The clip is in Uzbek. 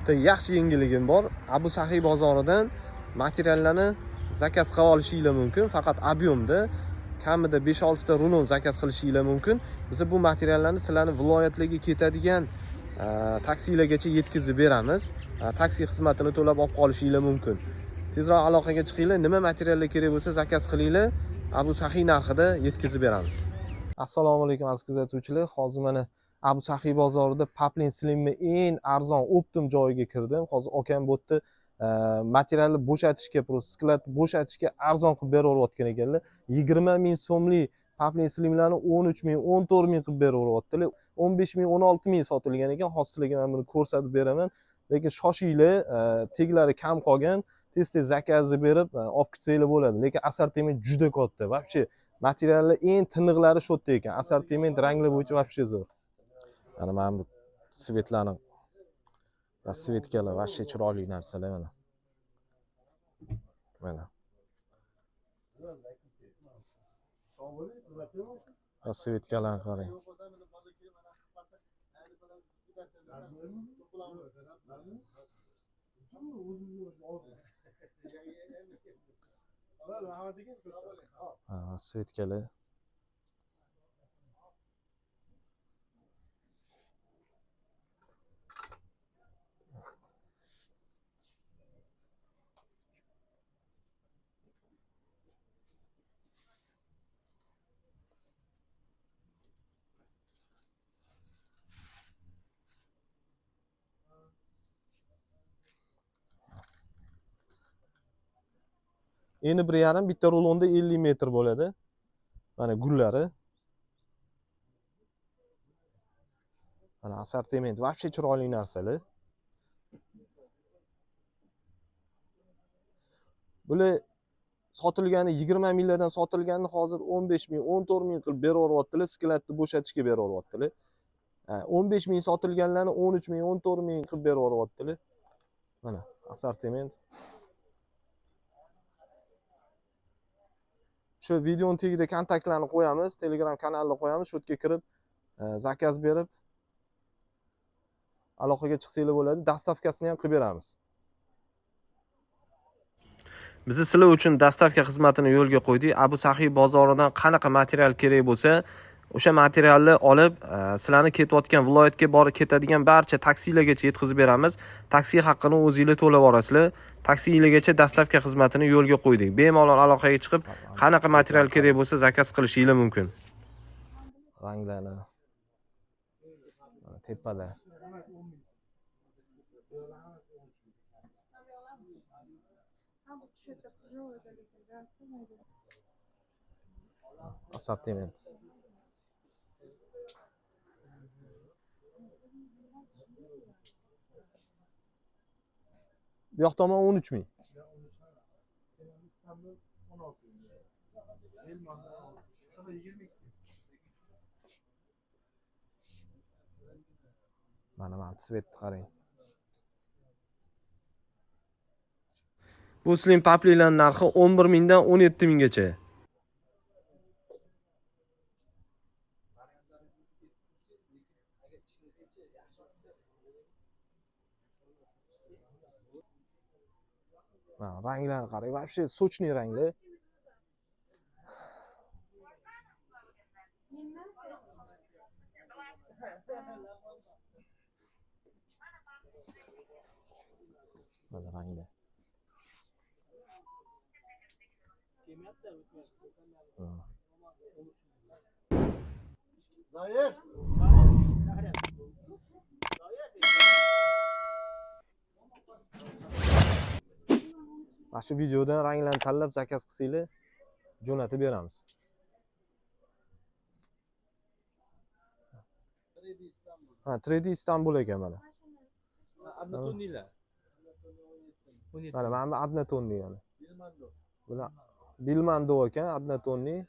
Bitta yaxshi yangiligim bor. Abu Saxiy bozoridan materiallarni zakaz qilib olishinglar mumkin, faqat объемda kamida 5-6 ta rulon zakaz qilishinglar mumkin. Biz bu materiallarni sizlarni viloyatlarga ketadigan taksilargacha yetkazib beramiz. Taksi xizmatini to'lab olib qolishinglar mumkin. Tezroq aloqaga chiqinglar, nima materiallar kerak bo'lsa zakaz qilinglar, Abu Saxiy narxida yetkazib beramiz. Assalomu alaykum aziz kuzatuvchilar. Hozir mana Abu Saxiy bozorida Paplin Slimni eng arzon оптом joyiga kirdim. Hozir akam bu yerda materialni bo'shatishga, просто склад bo'shatishga arzon qilib beraverayotgan ekanlar. 20 ming so'mlik Paplin Slimlarni 13 ming, 14 ming qilib beraveryaptilar. 15 ming, 16 ming sotilgan ekan. Hozir sizlarga men buni ko'rsatib beraman. Lekin shoshinglar, teglari kam qolgan. Tez-tez zakazni berib olib ketsanglar bo'ladi. Lekin assortiment juda katta. Вообще materiallar eng tiniqlari shu yerda ekan. Assortiment ranglar bo'yicha вообще zo'r. Mana bu цвет larni, расцветка lar вообще chiroyli narsalar mana. Mana. Расцветка larni qarang. Ha, расцветка lar. Eni 1,5, bitta rulonda 50 metr bo'ladi. Mana gullari. Mana assortiment вообще chiroyli narsalar. Bular sotilgani 20 minglardan sotilganini hozir 15 ming, 14 ming qilib beraveryaptilar, склад ni bo'shatishga beraveryaptilar. 15 ming sotilganlarni 13 ming, 14 ming qilib beraveryaptilar. Mana assortiment. Shu videoni tagida kontaktlarni qo'yamiz, Telegram kanalni qo'yamiz, shu yerga kirib zakaz berib aloqaga chiqsanglar bo'ladi. Доставка sini ham qilib beramiz. Biz sizlar uchun доставка xizmatini yo'lga qo'ydik. Abu Saxiy bozoridan qanaqa material kerak bo'lsa, o'sha materialni olib, sizlarni ketayotgan viloyatga borib ketadigan barcha taksilargacha yetkazib beramiz. Taksi haqqini o'zinglar to'lab olasizlar. Taksilargacha доставка xizmatini yo'lga qo'ydik. Bemalol aloqaga chiqib, qanaqa material kerak bo'lsa zakaz qilishinglar mumkin. Ranglarni. Mana tepada. Ha, bu tushadi, qizil lekin rasmaydi. Assortiment. Bu yoq tomon 13 ming. İstanbul 16 bin. Elman'dan 16. Sana 22. Mana цвет ni qarang. Bu slim paplilar narxi 11 mingdan 17 minggacha. Mana ranglarni qarang, вообще сочный ranglar. Mendan Mana ranglar. Ha. Zahir. Mana shu videodan ranglarni tanlab zakaz qilsanglar, jo'natib beramiz. Ha, 3D Istanbul ekan mana. Однотонный lar. Mana bu однотонный yana. Bilmando. Bular Bilmando ekan, однотонный.